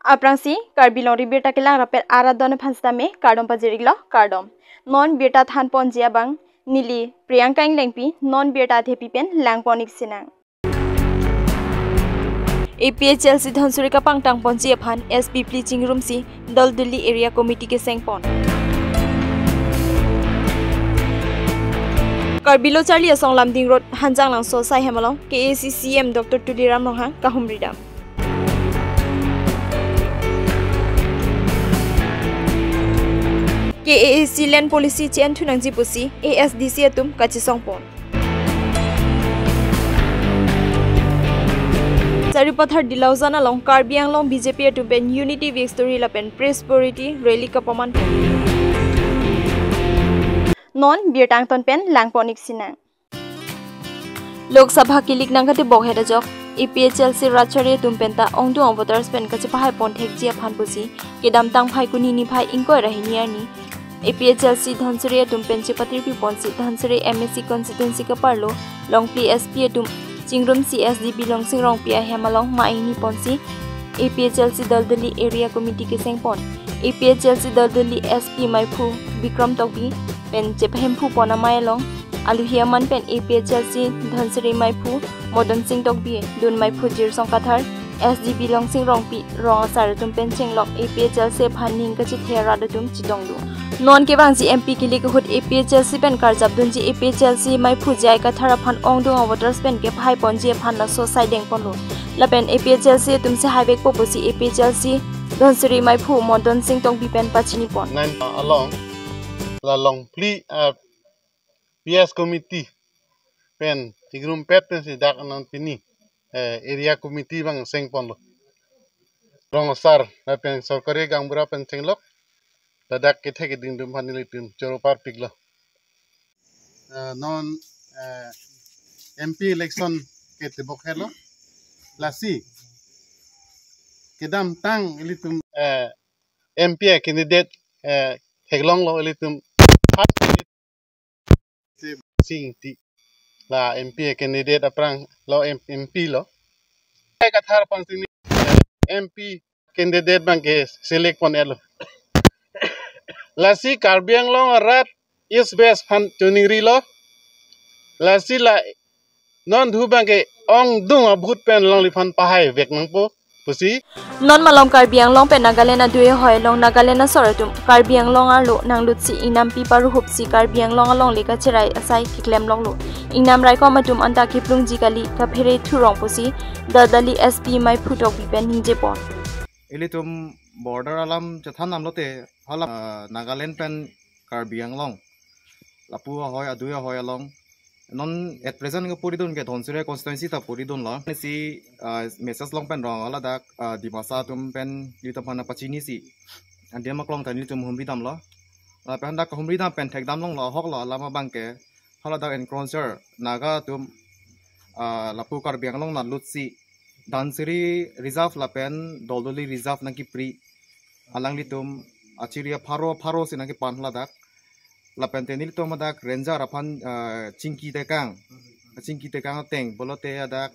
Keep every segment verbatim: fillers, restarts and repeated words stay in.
Aphrangsi Karbi Longri Birta kelang rapet arat adon aphan sitame kardom pajir-iklo, kardom. Non birta thanponji abang neli Priyanka Englengpi, non birta athepi pen langpon-ik sinang. A P H L C Dhansiri kapangtangponji aphan S P phli chingrumsi Doldoli Area Committee kesengpon. Karbi Lo Charli Asong Lumding Road, Hanjanglangso asai hem along K A A C C E M Doctor Tuliram Ronghang kahumridam. K A A C land policy che-en thunangji pusi A S D C atum kachesongpon. Saripathar Dilaujan along Karbi Anglong B J P atum pen Unity Victory lapen Prosperity Rally kapaman. Non birta angton pen langpon-ik sinang. Lok Sabha kilik nangkatebok het ajok A P H L C rat chari atum penta ongdung avoters pen kachepahai ponthekji aphan pusi kedamtang Phaikuni niphai ingkoi ra hini arni A P H L C Dhansiri atum pen chepatirpiponsi Dhansiri M A C constituency kaparlo Longphli S P atum chingrumsi S D P Longsing Rongpi ahem along ma-ingniponsi A P H L C Doldoli Area Committee kesengpon. A P H L C Doldoli S P maiphu Bikram Tokbi pen chepahimphu pon amei along alohi aman pen A P H L C Dhansiri maiphu Modon Sing Tokbi, dun maiphu Jirsong Kathar, S D P Longsing Rongpi, rong asar atum pen chenglok A P H L C aphan ning kachethe rat atum chetongdun. Non kevangji M P kilik ahut A P H L C pen karjapdunji A P H L C maiphu J I Kathar aphan ongdung avoters pen kepahaiponji aphan laso asai dengponlo. Lapen A P H L C atum sehaivekpo pusi A P H L C Dhansiri maiphu Modon Sing Tokbi pen pachinipon. Nine along la Longphli, ah, P S committee pen chingrumpet pensi dak anon pini, eh, area committee abang sengponlo. Rong asar lapen sorkari gaonbura pen chenglok ladak kethe keding atum aphan nelitum choro parpiklo. Eh, non, eh, M P election ketebok helo. Lasi kedamtang ilitum, eh, M P candidate, eh, theklonglo ilitum Sing ti la M P candidate aphrang lo M-, M P lo. Kathar aphan sini, eh, M P candidate abang ke select pon-etlo. Lasi Karbi Anglong arat East West aphan choningrilo. Lasi la non thu abang ke ongdung a-vote pen longliphan pahaivek nangpo pusi. Non malom Karbi Anglong pen Nagaland adui ahoi along Nagaland asor atum Karbi Anglong arlo nanglutsi ingnampi paruhupsi Karbi Anglong alongle kacherai asai keklemlonglo. Ingnam raikom atum anta kiplungji kali, kaphere thurong pusi Doldoli S P maiphu Tokbi pen ningjepon. Ilitum border alam chethan damlote hala, ah, Nagaland pen Karbi Anglong lapu ahoi adui ahoi along. Non at present ke puridun ke Dhansiri constituency ta puridunlo. Si, ah, message long pen rong ladak, ah, Dimasa atum pen ilitum aphan pachinisi. Adim aklong ta nelitum humridamlo. Lapen dak humridam pen thekdamlonglo ahoklo alam abang ke. Haladak encroacher Naga atum, ah, lapu Karbi Anglong nanglutsi Dhansiri reserve lapen Doldoli reserve nangkipri. Alanglitum achiri apharo apharo si nangkepan ladak. Lapen te nelitum hadak ranger aphan, ah, chingki tekang. Chingki tekang ateng pulote hadak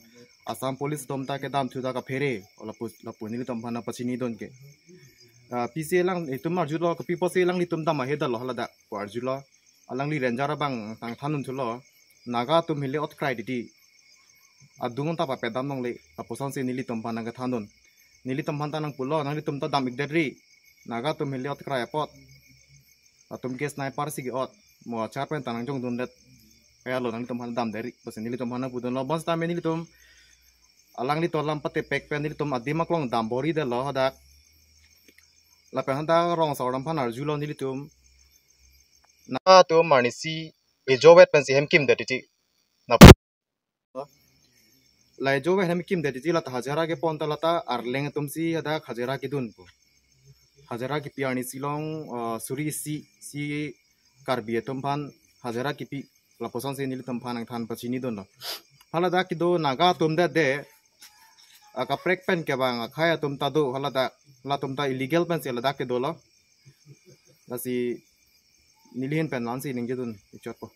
Assam Police atum ta kedam thu ta kaphere. Lapu, lapu nelitum aphan pachinidun ke. Ah, pisi alang itum arjulo, kopi pusi alanglitum dam ahedetlo ladak pu arjulo. Alangli ranger abang nangthan thulo. Naga atum hile otkrai titi. Adung ta papedam longle. Lapuson si nelitum aphan nangkethandun. Nelitum aphan ta nangpulo, nanglitum ta dam-ikdetri. Naga atum hile otkrai apot. Latum ke sniper si ke-ot. Mo achar pen ta nangjongdundet. Kaya lo nanglitum aphan damdetri. Pusi nelitum aphan nangpudunlo. Bonsitame nelitum alangli tolam patepek pen nelitum adim aklong dam boridetlo hadak. Lapen hadak rong asor atum aphan arjulo nelitum. Naga atum arnisi ejo vet pensi hem kimdet titi. Na la ejo vet hem kimdet titi, lata hajira kepon ta lata arleng atum si hadak hajira kedun pu. Hajira kipi arnisi along, eh, suri isi si Karbi atum aphan hajira kipi, lapuson si nelitum aphan nangthan pachinidunlo. Haladak kedo Naga atum det de, akaprek pen kevang akhei atum ta do, haladak, latum ta illegal pensi ladak kedolo. Lasi neli ahin pen la-ansi ningjedun ichotpo.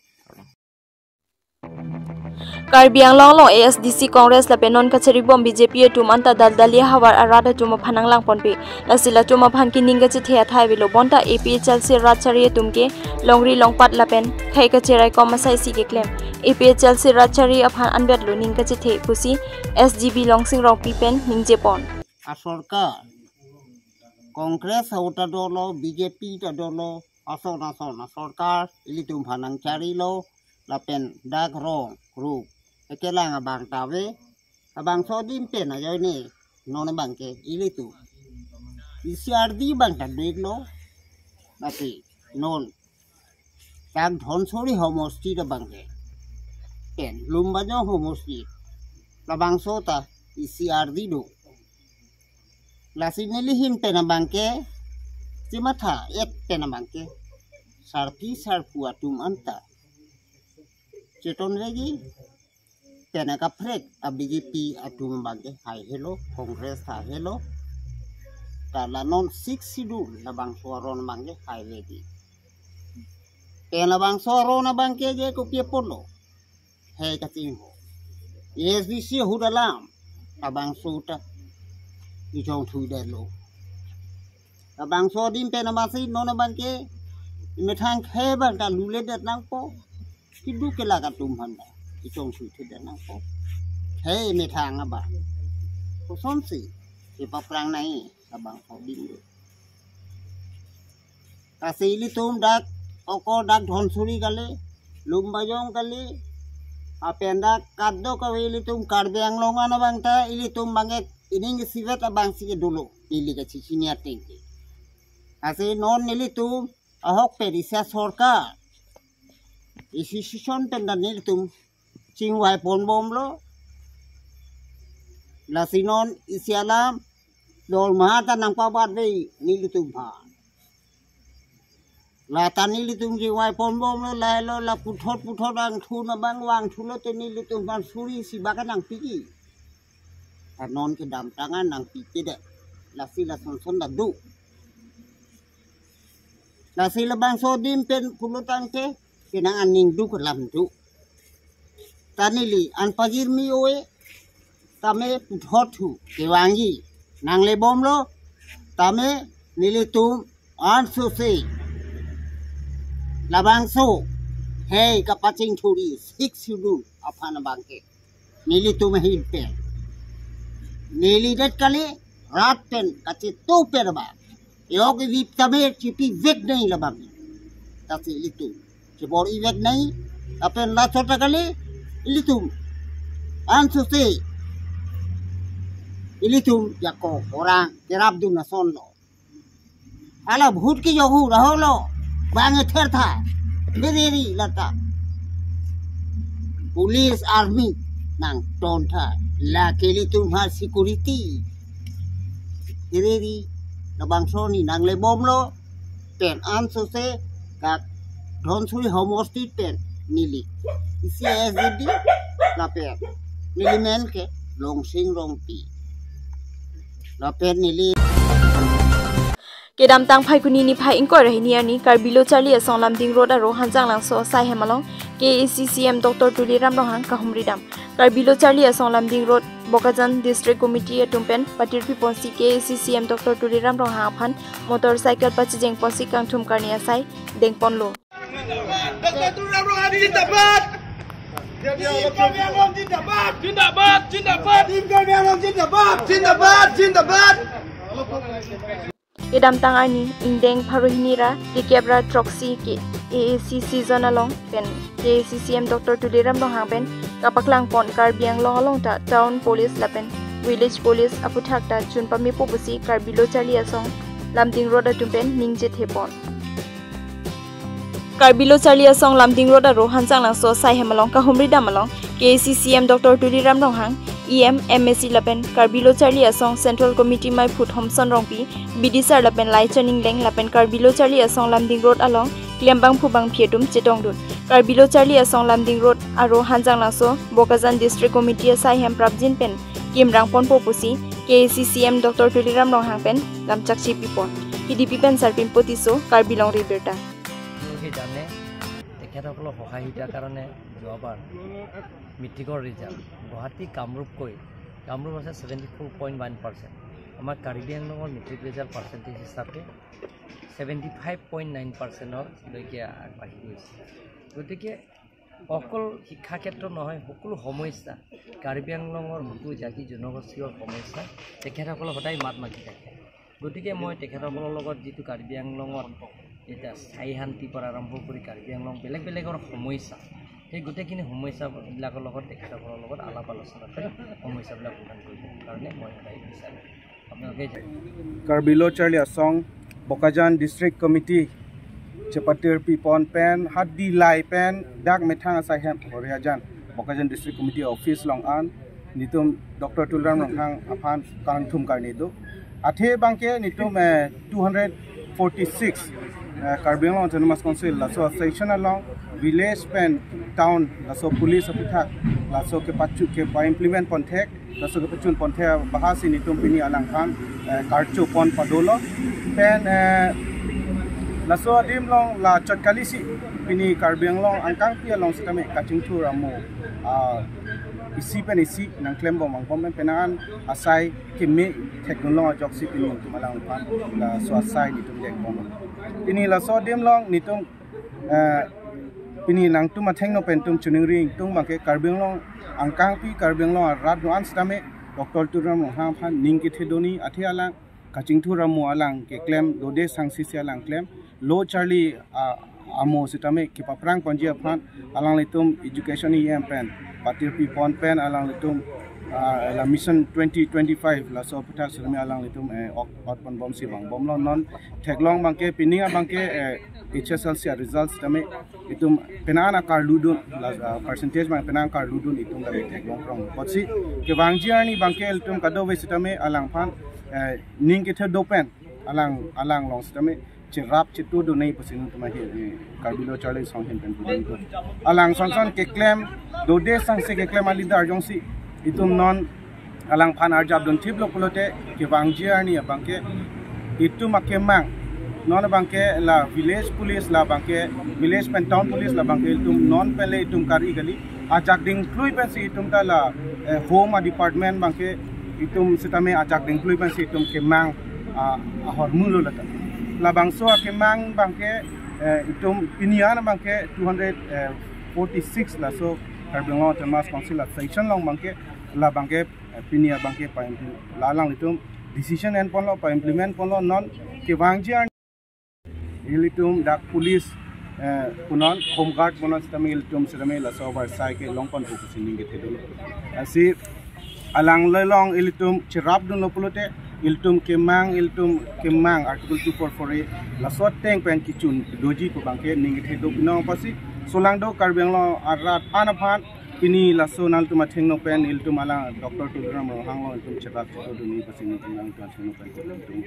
Karbi Anglong along A S D C Congress lapen non kacharibom B J P atum anta daldali ahavar arat atum aphan nanglang ponpe. Lasi latum aphan ke ning kachethe athai avelo, bonta A P H L C rat chari atum ke longri longpat lapen khei kacheraikom asai si keklem. A P H L C rat chari aphan anvetlo ning kachethe pusi S G B Longsing Rongpi pen ningje pon. Asorkar Congress ahut ta dolo, B J P ta dolo, ason ason asorkar ilitum aphan nangcharilo, lapen dak rong rup ekelang abang ta ave, labangso adim pen ajoine non abang ke ilitum isi ardi abang ta do-iklo, lasi non dak Dhonsuri homosti ta abang ke pen Lumbajong homosti labangso ta isi ardi do. Lasi neli ahin pen abang ke chematha-et pen abang ke sarpi sarpo atum anta chetonvekji, pen akaprek a B J P atum abang ke haihelo, Congress ta haihelo, ta la non Sixth Schedule labangso aron abang ke haivekji. Pen labangso aron abang ke je kopi apotlo, hei kachingho. A S D C ahut alam labangso ta ichongthuidetlo. Labangso adim pen amatsi non abang ke imethang khei abang ta luledet nangpo. Keduk kelak atum aphan ta ichongthuithedet nangpo. Khei imethang abang kosonsi ipaprang nangji, labangso adim do. Lasi ilitum dak oko dak Dhonsuri kali, Lumbajong kali, lapen dak kadokave ilitum Karbi Anglong an abang ta ilitum abang ke ining isivet abang si kedolo, neli kachechini ateng ke. Lasi non nelitum ahok pen isi asorkar, isi session pen ta nelitum chingvai ponbomlo. Lasi non isi alam dorma ta nangpabatve nelitum aphan. Lata nelitum chingvai ponbomlo, lahelo, la puthot puthot angthun abang vangthulo te nelitum aphan suri isi bak nangpiji. Ta non kedamtang an nangpiji det. Lasi lasonson ta do. Lasi labangso adim pen pulo tangte penang aning duk alam do. Ta neli an pajirmi oi tame puthot thu kevangji nanglebomlo, tame nelitum ansose labangso hei kapachingthuri Sixth Schedule aphan abang ke nelitum ahin pen neli det kali, rat pen kachetu pen abang yok ivip tame chipivek nangji labang. Lasi ilitum chebor-ivek nangji, lapen laso ta kali ilitum ansose ilitum jako orang kerapdun asonlo. Hala bhut kejok ahut ahoklo bang ether tha, bereri lata police army nangtontha, lake ilitum aphan security. Bereri labangso ni nanglebomlo, pen ansose dak Dhonsuri homosti pen neli isi S G B lapen neli men ke Longsing Rongpi. Lapen neli Kedamtang Phaikuni niphai ingkoi ra hini arni Karbi Lo Charli Asong Lumding Road aro Hanjanglangso asai hem along K A A C C M Doctor Tuliram Ronghang kahumri dam. Karbi Lo Charli Asong Lumding Road Bokajan District Committee atum pen patirpi ponsi K A A C C M Doctor Tuliram Ronghang aphan motorcycle pachijeng ponsi kangthum karni asai dengponlo. Doctor Tuliram Ronghang zindabad. Zindabad, zindabad. Zindabad, zindabad. Kedamtang arni ingdeng pharo hini ra dikep ra throksi K A A C C zone along pen K A A C C M Doctor Tuliram Ronghang pen kapaklang pon Karbi Anglong along ta Town Police lapen Village Police aphuthak ta chun pamepo pusi Karbi Lo Charli Asong Lumding Road atum pen ningje thepon. Karbi Lo Charli Asong Lumding Road aro Hanjanglangso asai hem along kahumri dam along K A A C C M Doctor Tuliram Ronghang, E M, M A C lapen Karbi Lo Charli Asong Central Committee maiphut Homson Rongpi, B D sir lapen Laichon Ingleng lapen Karbi Lo Charli Asong Lumding Road along klembangphu bangphi atum chetongdun. Karbi Lo Charli Asong Lumding Road aro Hanjanglangso Bokajan District Committee asai hem prapjin pen kimrang ponpo pusi K A A C C M Doctor Tuliram Ronghang pen lamchakchi pipon. K D P pen Sarpimpo Tisso, Karbi Longri Abirta. দুখী জানে তেখেতসকলক সহায় সহযোগিতাৰ কাৰণে যোৱাবাৰ মেট্ৰিকৰ ৰিজাল্ট গুৱাহাটী, কামৰূপকৈ, কামৰূপ আছে seventy four point one percent. আমাৰ কাৰ্বি আংলঙৰ মেট্ৰিক ৰিজাল্ট পাৰ্চেণ্টেজ হিচাপে ছেভেণ্টি ফাইভ পইণ্ট নাইন পাৰ্চেণ্টলৈকে আগবাঢ়ি গৈছে। গতিকে অকল শিক্ষা ক্ষেত্ৰ নহয়, সকলো সমস্যা, কাৰ্বি আংলঙৰ বহু জাতি জনগোষ্ঠীয় সমস্যা তেখেতসকলে সদায় মাত মাতি থাকে। গতিকে মই তেখেতসকলৰ লগত যিটো কাৰ্বি আংলঙত এতিয়া স্থায়ী শান্তিৰ পৰা আৰম্ভ কৰি কাৰ্বি আংলং বেলেগ বেলেগৰ সমস্যা, সেই গোটেইখিনি সমস্যাবিলাকৰ লগত তেখেতসকলৰ লগত আলাপ আলোচনা কৰি সমস্যাবিলাক সমাধান কৰিবৰ কাৰণে মই সদায় বিচাৰোঁ। আপোনালোকে Karbi Lo Charli Asong, Bokajan District Committee, chepatir pipon pen, hadi lai pen, dak methang asai hem, Horiajan, Bokajan District Committee Office along an, nelitum Doctor Tuliram Ronghang aphan kangthum karni do. Athe abangke nelitum, eh, two hundred forty-six, eh, Karbi Anglong Autonomous Council, laso section along, village pen town, laso police aputhak, laso kepachu, kepa-implement ponthek, laso kepachun ponthek abahasi nelitum pini alangphan, eh, karcho pon padolo. Pen, eh, laso adim along la chot kalisi pini Karbi Anglong angkangpi along sitame kachingthur amo, ah, isi pen isi nangklem bom angbom pen penang an asai keme thekdunlong ajoksi pini nelitum alangphan laso asai nelitum dengpon. Pini laso adim along nelitum, eh, pini nangtum athengno pen nelitum chiningri ingtung abangke Karbi Anglong angkangpi Karbi Anglong arat do-an sitame Doctor Tuliram Ronghang aphan ning kethe doni athe alang kachingthur amo alang keklem dode sangsi si alang klem Lo Charli, ah, amo sitame kepaphrang ponji aphan alanglitum education E M pen patir pipon pen alanglitum, ah, la Mission twenty twenty-five laso aputhak sitame alanglitum, eh, ok ot pon bomsi vangbomlo. Non theklong abangke pini abangke, eh, H S L C a result sitame itum penang an akarludun, la, ah, percentage abang penang an akarludun itum kami theklong prong. Apotsi kevangji arni abangke ilitum kadokave sitame alangphan, eh, ning kethe do pen alang, alang along sitame cherap chetu do nei pusi nelitum ahin, eh, Karbi Lo Charli Asong ahin pen pudun do. Alang son son keklem dode sangsi keklem a-leader jongsi itum non alangphan arjap dun thiplo pulote kevangji arni abangke itum akemang non abangke la village police la abangke village pen town police la abangke itum non pen le itum kari kali ajak dingklui pensi itum ta la, eh, home a department abangke itum sitame ajak dingklui pensi itum kemang, ah, ahormu lo lata. Labangso akemang abangke, eh, itum pini an abangke two hundred forty-six laso Karbi Anglong Autonomous Council a section along abangke labangke, eh, pini abangke pa-implement, la alanglitum decision en ponlo, pa-implement ponlo. Non kevangji arni ilitum dak police, eh, punon home guard punon sitame ilitum sitame laso arsai kelong pon pusi ning kethe dolo. Lasi alang lelong ilitum cherap dunlo pulote ilitum kemang, ilitum kemang Article two four four A laso ateng pen kechun doji pu abangke ning kethe do pinong apotsi solangdo Karbi Anglong arat an aphan pini laso nangtum athengno pen ilitum alang Doctor Tuliram Ronghang along ilitum cherap chetu doni pusi nangtum athengno pen ilitum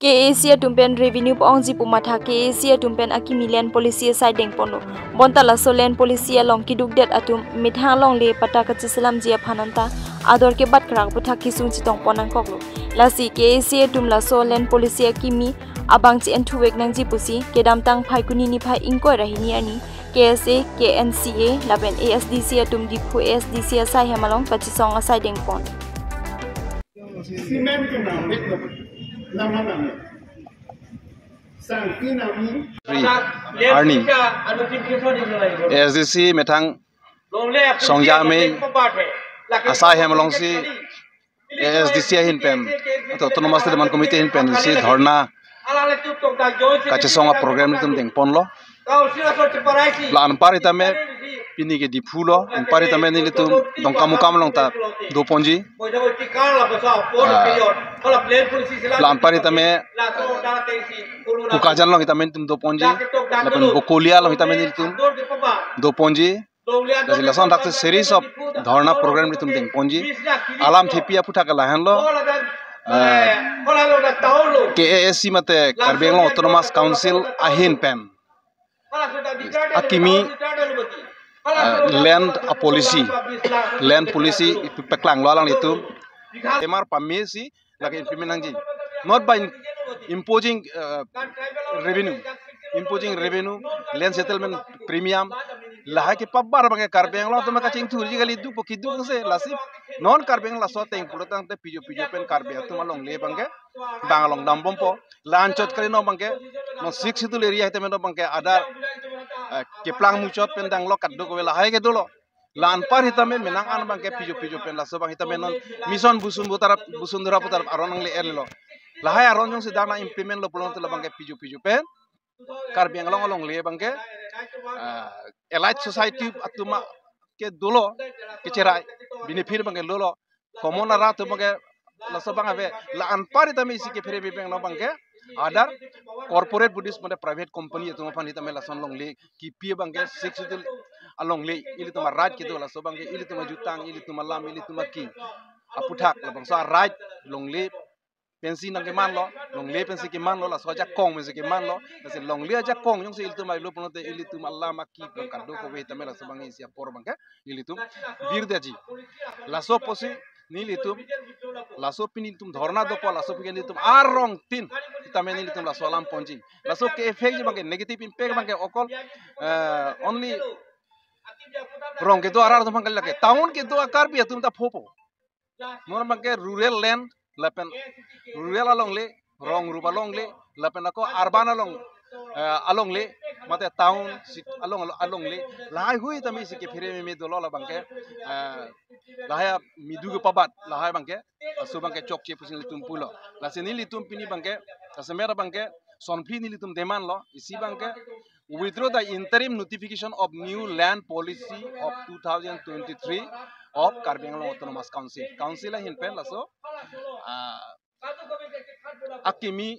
K A A C atum pen revenue pa-ongji pu matha K A A C atum pen akimi land policy asai dengponlo. Bonta laso land policy along keduk det atum methang alongle patta kacheselamji aphan anta ador kebat krak aputhak kesung chetong pon nangkoklo. Lasi K A A C atum laso land policy akimi abang che-en thuvek nangji pusi kedamtang Phaikuni niphai ingkoi ra hini arni K S A, K N C A lapen A S D C atum Diphu A S D C asai hem along kachesong asai dengpon. Cement ke namit lo, nama namit. Sangki nami. Arni A S D C methang Songja Amei asai hem alongsi A S D C ahin pen, ato Autonomous Development Committee ahin pen si dhorna kachesong aprogram itum dengponlo. La anpar itame pini ke Diphu lo, anpar itame nelitum Dongkamukam along ta doponji. Ah, la anpar itame Bokajan along itame nelitum doponji. Lapen Bokolia along itame nelitum doponji. Lasi lason dak series of dhorna program itum dengponji. Alam thepi aputhak ke lahenlo. Eh, K A A C mate Karbi Anglong Autonomous Council ahin pen akimi, eh, land a policy, land policy ipu peklanglo alanglitum. Emar pamesi lake implement nangji. Not by imposing, uh, revenue, imposing revenue, land settlement premium, Lahai kepabar abangke Karbi Anglong atum kachingthurji kali, dukpo, keduk se. Lasi non Karbi Anglong laso ateng pulo tangte piju piju pen Karbi atum alongle abangke bang along dambompo. La-anchot kali, non abangke non Sixth Schedule area hitame non abangke adar, eh, keplang muchot pen danglo, kadokave lahai ke dolo. La-anpar hitame menang an abangke piju piju pen laso abang hitame non Mission Bosundhara, Bosundhara putar aron nangle-erlo. Lahai aron jongsi dak nang-implement lo pulote labangke piju piju pen Karbi Anglong alongle abangke, ah, elite society atum ke dolo, kecherai, benefit abangke dolo, common arat atum abangke laso abang ave. La-anpar hitame isi kephere bibeng no abangke adar corporate Buddhist mate private company atum aphan hitame lason longle kipi abangke Sixth Schedule alongle ilitum arat kedo, laso abangke ilitum ajutang, ilitum alam, ilitum aki aputhak, labangso arat longle pensi nangkemanlo, longle pensi kemanlo, laso ajakong pensi kemanlo. Lasi longle ajakong jongsi ilitum avelo pulote ilitum alam aki pen kadokave hitame laso abang isi apor abangke ilitum birdaji. Laso apotsi nelitum, laso pini ilitum dhorna dopo, laso pini ilitum arong tin hitame nelitum laso alam ponji. Laso ke-effect ji abangke, negative impact abangke okol, eh, only rong kedo arat atum abangke lake, town kedo a-Karbi atum ta phopo. Non abangke rural land lapen rural alongle, rong rup alongle, lapen ako urban along, eh, alongle, mate town sit along, along, alongle, lahai hui tame isi kephere meme dolo labangke, eh, lahai midu kepabat, lahai abangke laso abangke chokche pusi nelitum pulo. Lasi nelitum pini abangke, jasemet abangke sonphli nelitum demand lo, isi abangke withdraw the interim notification of new land policy of two thousand twenty-three of Karbi Anglong Autonomous Council. Council ahin pen laso, ah, akimi,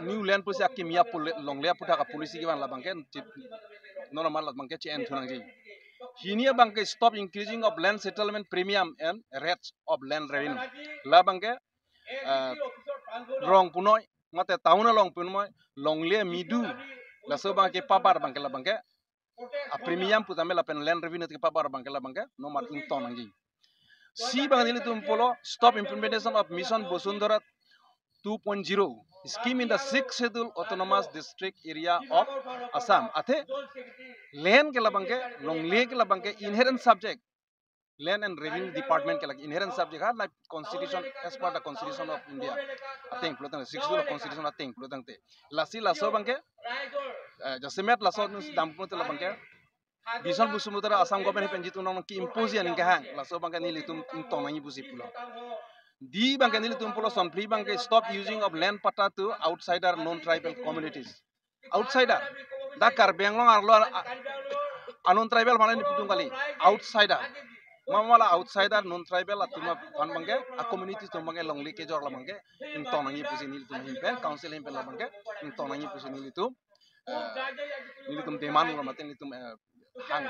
new land policy akimi apol-, longle aputhak a-policy kevan labangke, non amat labangke che-en thunangji. Hini abangke stop increasing of land settlement premium and rates of land revenue. Labangke, ah, rong punoi mate town along punoi longle midu laso abangke pabar abangke labangke a-premium putame lapen land revenue kepabar abangke labangke non amat ingtong nangji. Si abang nelitum pulo, stop implementation of Mission Bosundhara two point zero scheme in the Sixth Schedule Autonomous District Area of Assam. Athe land ke labangke, longle ke labangke inherent subject, Land and Revenue Department ke lake inherent subject ha, like constitution, as per the Constitution of India ateng pulo tangte, Sixth Schedule Constitution ateng pulo tangte. Lasi laso abangke, eh, jasemet laso nus dam pulote labangke Mission Bosundhara Assam government pen jitu nong ki-impose aning kehang, laso abangke nelitum ingtong nangji pusi pulo. D abangke nelitum pulo, sonphli abangke stop using of land patta to outsider non-tribal communities. Outsider, dak Karbi Anglong arlo a, a non-tribal mana ni putung kali. Outsider. Mama la outsider, non-tribal atum aphan abangke, a-community atum abangke longle kejor labangke ingtong nangji pusi nelitum ahin pen, council ahin pen labangke ingtong nangji pusi nelitum, eh, nelitum demand lo mate nelitum, eh, hang.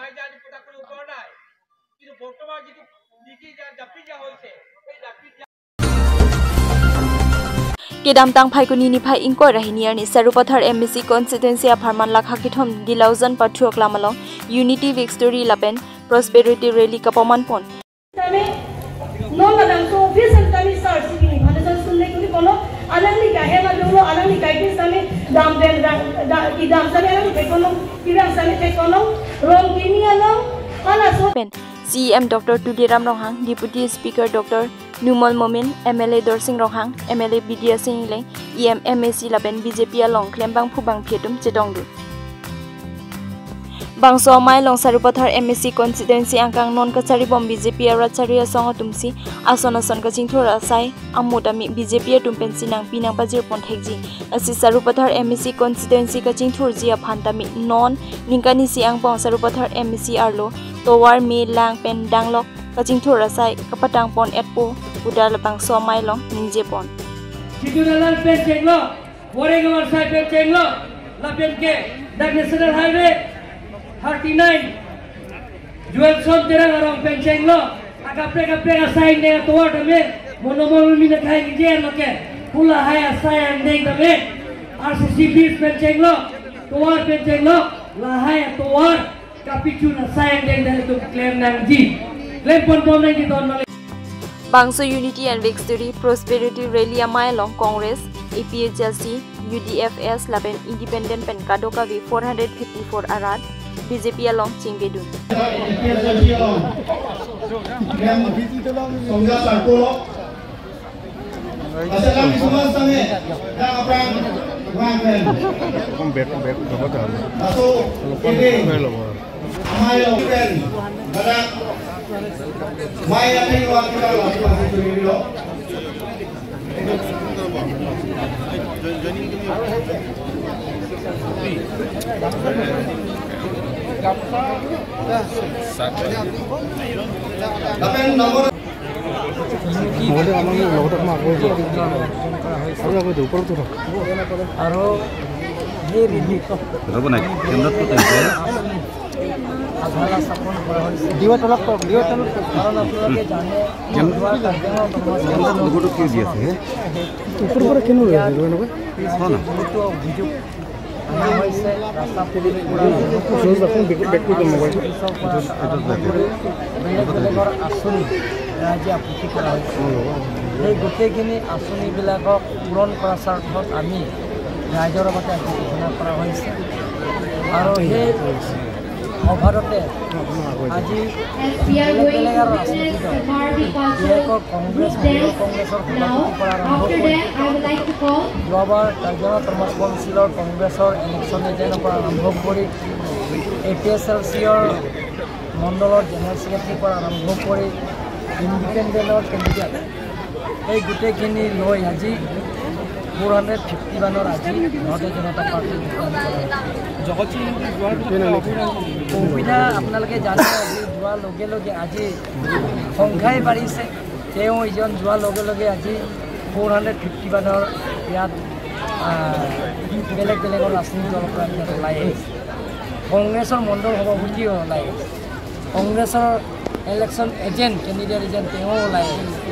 Kedamtang Phaikuni niphai ingkoi ra hini arni Sarupathar M A C constituency apharman lakha kethom Dilaujan Pathu aklam along Unity Victory lapen Prosperity Rally kapaman pon. Tame, non labangso office an tame sir si pini phan ason sunle kuli kono, alangli kahela dolo, alangli kaikis tame dam pen rang, da, kedam tame alangli thekono, kirang tame thekono, rong kimi along, halaso pen C E M Doctor Tuliram Ronghang, Deputy Speaker Doctor Numal Momin, M L A Dorsing Ronghang, M L A Bidya Sing Engleng, E M, M A C lapen B J P along klembangphu bangphi atum chetongdun. Bangso amei along Sarupathar M A C constituency angkang non kacharibom B J P arat chari asong atumsi ason ason kachingthur asai amo tame B J P atum pensi nangpi nangpajir pon thekji. Lasi Sarupathar M A C constituency kachingthurji aphan tame non ningkan isi angbong Sarupathar M A C arlo tovar me lang pen danglok kachingthur asai kapatang pon-etpo pu ta labangso amei along ningje pon. Situ dalan pen chenglo, Warengamar sai pen chenglo, lapen ke dak National Highway thirty-nine, Joelson Terang arong pen chenglo, akaprek kaprek asai angdeng atovar tame, mono mono mina khai ningje lo ke, pu lahai asai angdeng tame, R C C bridge pen chenglo, tovar pen chenglo, lahai atovar, kapachun asai angdeng dak atum klem nangji. Klem pon pon nangji ton male. Bangso Unity and Victory Prosperity Rally amei along Congress, A P H L C, U D F S lapen Independent pen kadokave four hundred fifty-four arat, B J P along chingvedun. Songja Sarpo. Asal kami semua sangat. Dah apa yang main? Kong bet, kong bet, kong bet. Masuk. Kong bet, kong bet. Amai lo pen. Badak. Mai yang ini waktu kalau masih curi lo. Dapat nomor. মহোদয়, আমাৰ লগতে অকণমান আগুৱাই যোৱা। আৰু আগুৱাই যোৱা, ওপৰত উঠক। আৰু সেই ৰিলিফ ৰ'ব নাই, কেন্দ্ৰত ক'ত আহিছে? আধাৰ স্থাপন কৰা হৈছে। দিবা তলত কওক, দিবা তলত কওক। কাৰণ আপোনালোকে জানে, কেন্দ্ৰ-, যোৱা কাৰ্যসূচী কেন্দ্ৰত লোগোটো কিয় দি আছে, হে? ওপৰৰ পৰা কেনে ওলাই আছে, এনেকুৱা? হয় না? বহুতো অভিযোগ অনা হৈছে, ৰাস্তা পদূলি পৰা চুজ ৰাখোঁ, বেগ, বেগটো দিয়ক, মোবাইলটো। পুলিচৰ পৰা আৰম্ভ কৰি বেলেগ বেলেগৰ আঁচনি ৰাইজে আপত্তি কৰা হৈছে। সেই গোটেইখিনি আঁচনিবিলাকক পূৰণ কৰাৰ স্বাৰ্থত আমি ৰাইজৰ আগতে আজি ঘোষণা কৰা হৈছে। আৰু সেই সভাতে আজি বেলেগ বেলেগ আৰু ৰাজনৈতিক দল, বিশেষকৈ কংগ্ৰেছ, মহিলা কংগ্ৰেছৰ সভাপতিৰ পৰা আৰম্ভ কৰি যোৱাবাৰ কাৰ্জন অট'নমাছ কাউন্সিলৰ কংগ্ৰেছৰ ইলেকশ্যন এজেণ্টৰ পৰা আৰম্ভ কৰি এ পি এইচ এল চিৰ মণ্ডলৰ জেনেৰেল ছেক্ৰেটাৰীৰ পৰা আৰম্ভ কৰি ইণ্ডিপেণ্ডেণ্টৰ কেণ্ডিডেট, এই গোটেইখিনি লৈ আজি ফ'ৰ হাণ্ড্ৰেড ফিফটি ওৱানৰ আজি ভাৰতীয় জনতা পাৰ্টি যোগদান কৰে। জগতসিং যোৱাৰ পিছত অসুবিধা আপোনালোকে জানে, আজি যোৱাৰ লগে লগে আজি সংখ্যাই বাঢ়িছে। তেওঁ ইজন যোৱাৰ লগে লগে আজি ফ'ৰ হাণ্ড্ৰেড ফিফটি ওৱানৰ ইয়াত, আহ, বেলেগ বেলেগৰ ৰাজনৈতিক দলৰ পৰা ইয়াত ওলাই আহিছে। কংগ্ৰেছৰ মণ্ডল সভাপতিও ওলাই আহিছে। কংগ্ৰেছৰ ইলেকশ্যন এজেণ্ট, কেণ্ডিডেট এজেণ্ট তেওঁ ওলাই আহিছে।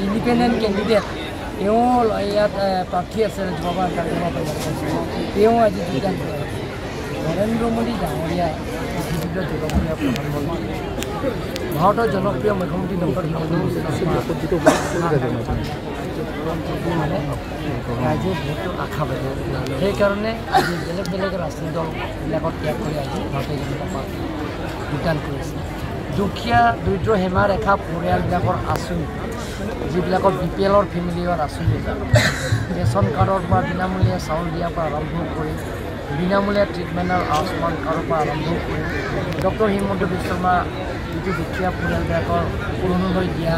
ইণ্ডিপেণ্ডেণ্ট কেণ্ডিডেট তেওঁ ইয়াত, এ, প্ৰাৰ্থী আছে, যোৱাবাৰ কাৰ্যসভাত তেওঁ আজি যোগদান কৰে। নৰেন্দ্ৰ মোদী ডাঙৰীয়া পৃথিৱীৰ জনপ্ৰিয় প্ৰধানমন্ত্ৰী, ভাৰতৰ জনপ্ৰিয় মুখ্যমন্ত্ৰী ডক্টৰ হিমন্ত বিশ্ব শৰ্মা মানে ৰাইজে বহুতো আশা পায়। সেইকাৰণে আজি বেলেগ বেলেগ ৰাজনৈতিক দলবিলাকক ত্যাগ কৰি আজি ভাৰতীয় জনতা পাৰ্টি যোগদান কৰিছে। দুখীয়া দৰিদ্ৰ সীমাৰেখা পৰিয়ালবিলাকৰ আঁচনি, যিবিলাকৰ বি পি এলৰ ফেমিলিৰ আঁচনি, ৰেচন কাৰ্ডৰ পৰা বিনামূলীয়া চাউল দিয়াৰ পৰা আৰম্ভ কৰি বিনামূলীয়া ট্ৰিটমেণ্টৰ আয়ুষ্মান কাৰ্ডৰ পৰা আৰম্ভ কৰি ডক্টৰ হিমন্ত বিশ্ব শৰ্মা যিটো দুখীয়া পৰিয়ালবিলাকৰ অৰুণোদয় দিয়া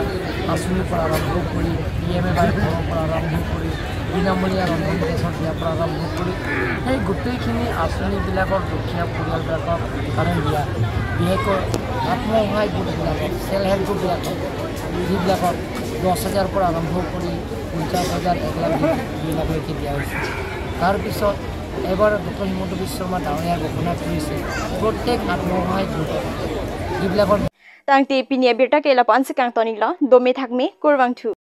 আঁচনিৰ পৰা আৰম্ভ কৰি পি এম এ ৱাই ঘৰৰ পৰা আৰম্ভ কৰি বিনামূলীয়া ৰন্ধন গেছৰ দিয়াৰ পৰা আৰম্ভ কৰি সেই গোটেইখিনি আঁচনিবিলাকৰ দুখীয়া পৰিয়ালবিলাকক কাৰণে দিয়া, বিশেষকৈ আত্মসহায়ক গোটবিলাকক, ছেল্ফ হেল্প গ্ৰুপবিলাকক, যিবিলাকক দহ হাজাৰৰ পৰা আৰম্ভ কৰি পঞ্চাছ হাজাৰ, এক লাখ, দুই লাখলৈকে দিয়া হৈছে। তাৰপিছত এবাৰ ডক্টৰ হিমন্ত বিশ্ব শৰ্মা ডাঙৰীয়া ঘোষণা কৰিছে প্ৰত্যেক আত্মসহায়ক গোটক যিবিলাকৰ Tangte pini abirta ke lapu-an si kangtonilo, dome thakme, kurvangthu.